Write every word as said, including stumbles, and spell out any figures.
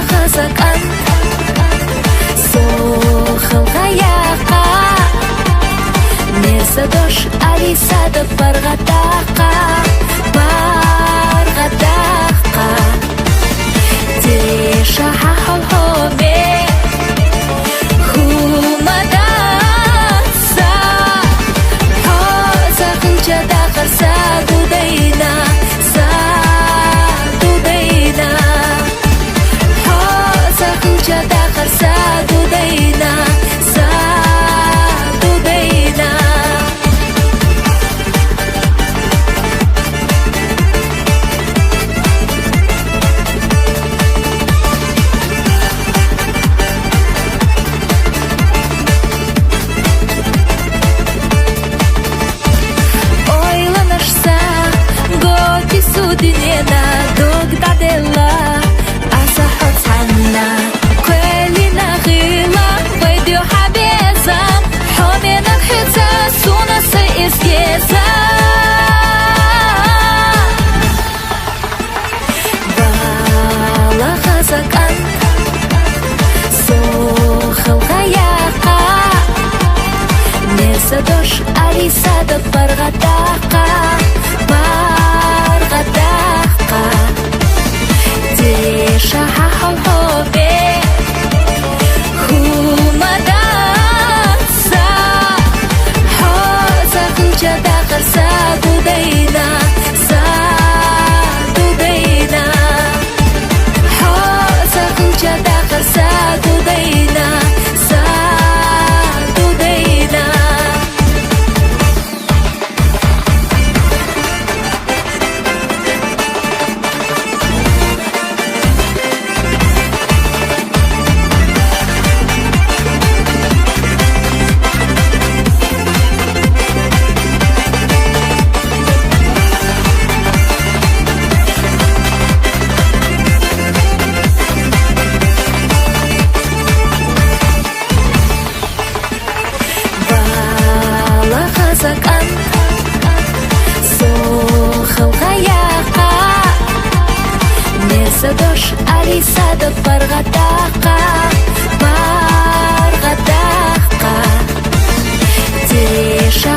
Хазакан сохалгаяка, мерзадош алисада паргатака, паргатака. Деша хахал хоме хумадаса, хоза хучада харса дудайна, са дудайна. Хоза хучада харса дудайна, са дудайна. Ойланашса, гоки судинена догдадела, аса хоцанна, квелина гила, вайдю хабеза, хомена хица, сунаса изгеза. Бала хазакан сохалгаяка, мерзадош алисада паргатака, паргатака. Деша хахал хобе хумадаса, хоза хучада харса дудайна, са дудайна. Хоза хучада харса дудайна, са дудайна. Бала хазакан сохалгаяка, мерзадош алисада паргатака, паргатака. Деша